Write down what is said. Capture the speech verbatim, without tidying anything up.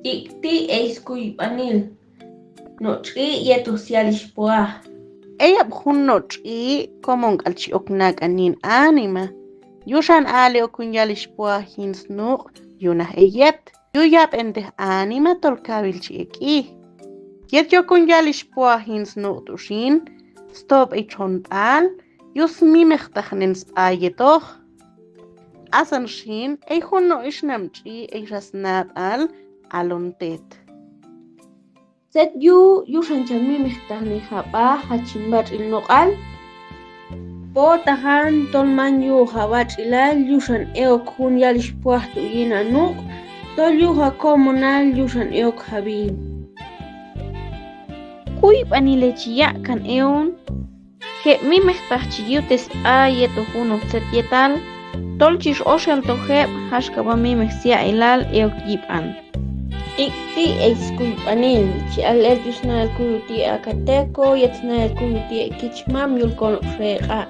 Ikti ei skuybaniil. Noch'i yetuj sialish puaj. Eyap jun noch'i komonkalchi oknaka nin anima. Yusan ale okun yalish puaj hin snuq yunaj eyet. Yu yap ente anima tolkabilchi eki. Yet yokun yalish puaj hin snuq tu shin stop ei chontal. Yus mimektajnen spa yetoj. Asan shin ei jun no ishnamchi ei rasnatal alontet. Set yu yusan cha mimektajnen japa hachin bachil noqal. Potajan tolman yu jabachilal yusan eok jun yalish puaj tu yina nuq. Tol yu jakomonal yusan eok jabi. Kuybanilechi ya'kan eon. Jep mimektajchi yutes a yetuj jun nokset yetal. Tolchis oshalto jep jaskapa mimek sia ilal eok yipan. Ikti ei skuybaniil, chi al el yusnal kuyuti akateko yetsnal kuyuti ekichmam yul konok freqa.